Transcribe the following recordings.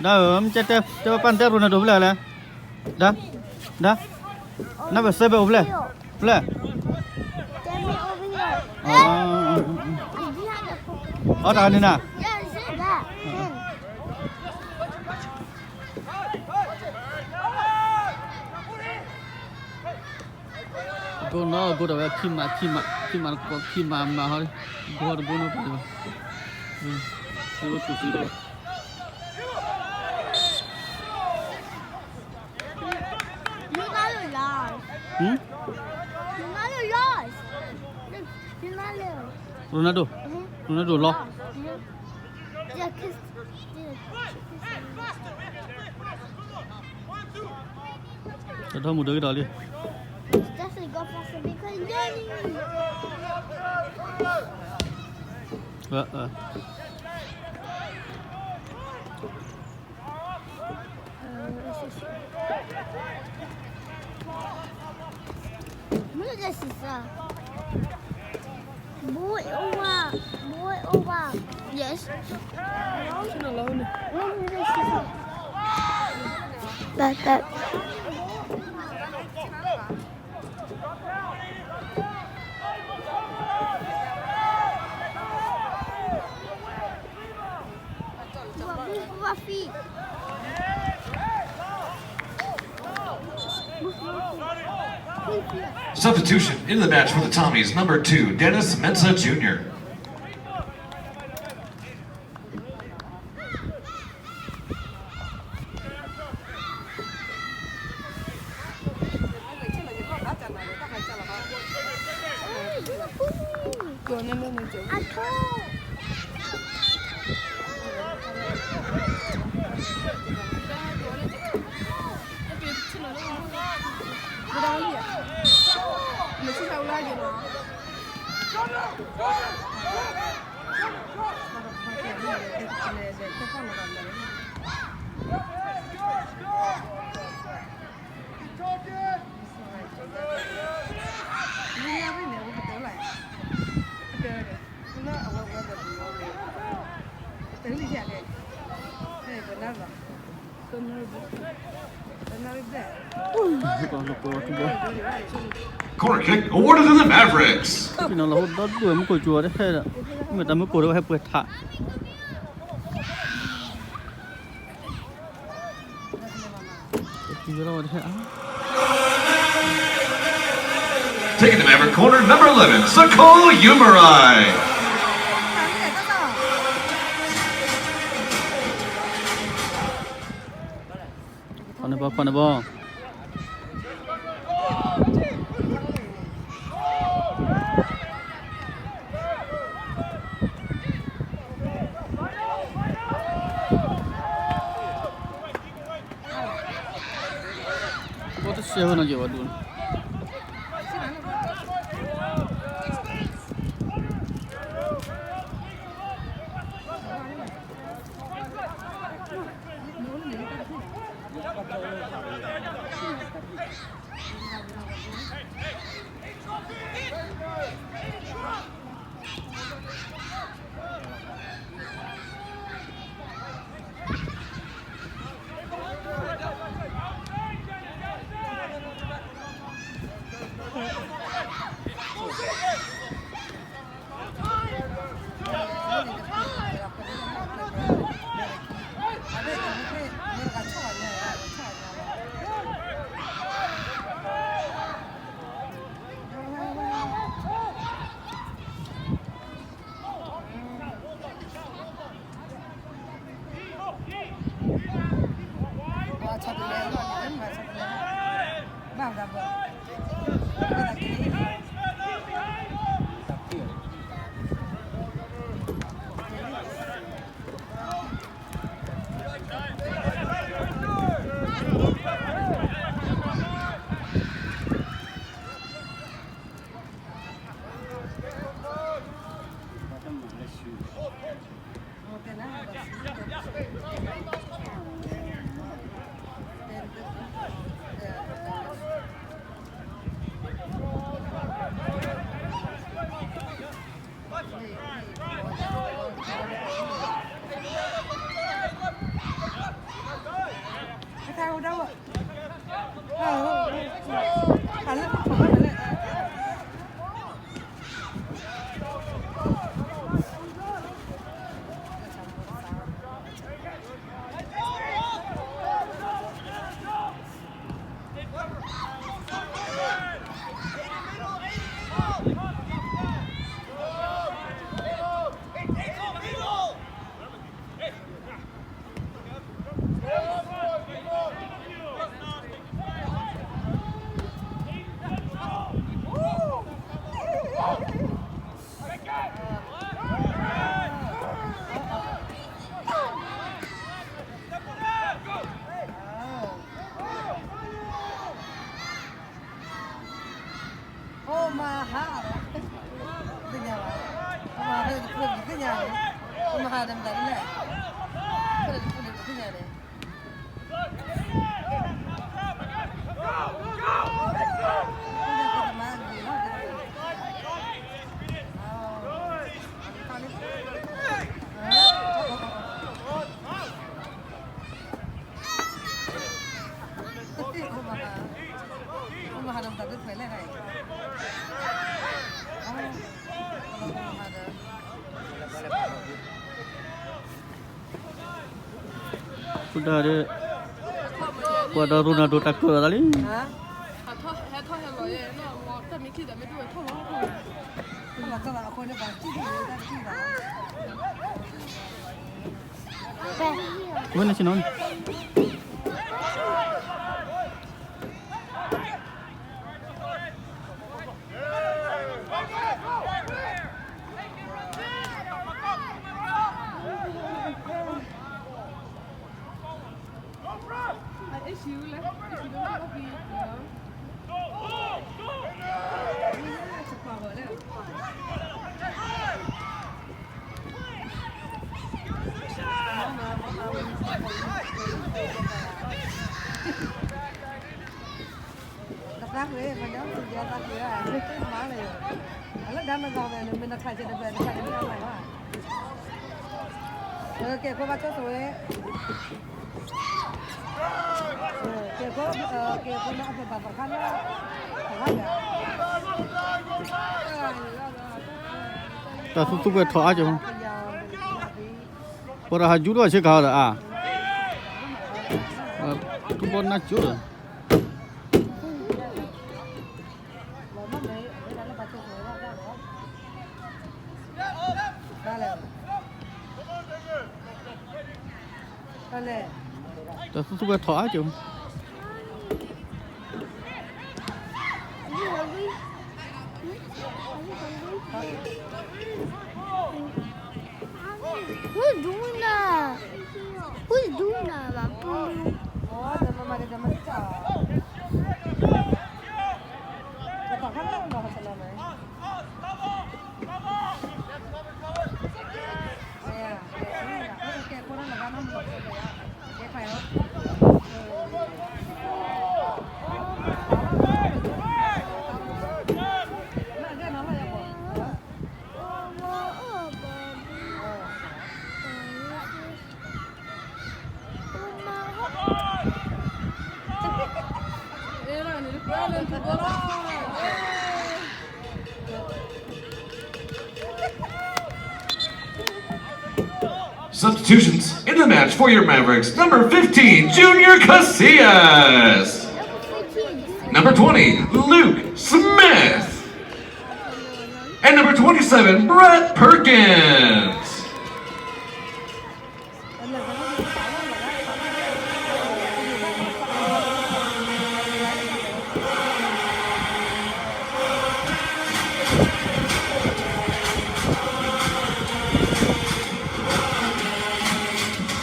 ဒါဧၢ, မ့ၢ်တဲ တဲပၢ်နတဲရိနၤဒိၣ်ဖဲလဲၣ်လဲၣ်, ဒါ, ဒါ, နဘၣ်စဲဘၣ်အိၣ်ဖဲလဲၣ်, ဖဲလဲၣ်, အီၣ်တၢ်န့ၣ်နၤ ဂိၢ်နီၢ်ဂိၢ်ဒီးဝဲ ခံမး ခံမး ခံမးတကိး ခံမးမးဟီ, ဂိၢ်တဘိနီတပှၤဘၣ်, သုဝဲတူၢ်သုဝဲ, Ronaldo lost. Hmm? Ronaldo lost. Ronaldo. Ronaldo. Mm-hmm. Ronaldo lost. Lost. Mm-hmm. Yeah, 'cause, yeah. တထီၣ်မူဒၢကဒီးလံ. That's a good pass because Danny. အၢ အၢ Look at this, sir. Boy over, boy over. Yes. Look at this, sir. That, that. Substitution into the match for the Tommies, number two, Dennis Mensah Junior. Corner kick awarded to the Mavericks. ပနလီၤဟိဒီဒူၣ်မူခိၣ်ကၠူၤဝဲတဟဲဒီး မ့ၢ်တၢ်မူခိၣ်ဒီးဝဲဟဲပှဲၤထး Taking the Maverick corner, number eleven, Sakol Umarai. ခွါန့ၣ်ဘီ ခွါန့ၣ်ဘီ ဘီတစဲးဝဲနီၤ ယဝဲဒူၣ်န့ၣ် Number တသ့ၣ်ညါန့ၣ်, မဟါဒီးမတၤဒ်လဲၣ်, ဖဲလဲၣ်တဖုန့ၣ်တသ့ၣ်ညါန့ၣ်, ဖုဒၣ်ဒီး ကွၢ်ဒီး Ronaldo တၢ်ကၢၣ်လီၤသးလံ. ဝဲန့ၣ်ဆ့ၣ်နီၤန့ၣ် တသးဃ့ ပှၤညီသူၣ်ယါသးဃ့ဧါ, မ့ၢ်မၤလၢ, အလၢဒါမၤသးဝဲန့ၣ် မ့ၢ်နခးကဲတဖျၢၣ် နခးကဲတဖျၢၣ်လၢ်လီၤ, ကဲခိၣ်ဘၣ်ဆိၣ်ဆိၣ်ဝဲ, ကဲခိၣ်, ကဲခိၣ်န့ၣ်အပှဲၤဘၣ်ပှၤခါလၢ, တၢ်သူသူဝဲထီၣ်အါကၠီ, ပှၤတဟးယူၤထီၣ်ဆ့ကၤဒီးအါ, ထူဘီနါကၠိဒီး တၢ်သူသူဝဲထီၣ်အါကၠီ. Who's doing that? Who's doing that? Substitutions in the match for your Mavericks. Number fifteen, Junior Casillas. Number twenty, Luke Smith. And number twenty-seven, Brett Perkins.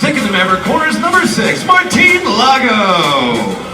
Taking the Maverick corner is number six, Martin Lago.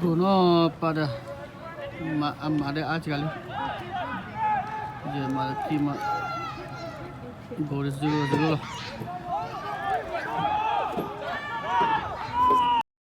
Dôၣ်နီၢ်ပၢ်ဒီး မၤအမၤဒီးအါစှၤလံ, ယမၤခံမး, ဂိၢ်တစ့ၢ်ကီးတစ့ၢ်ကီးလီၤ.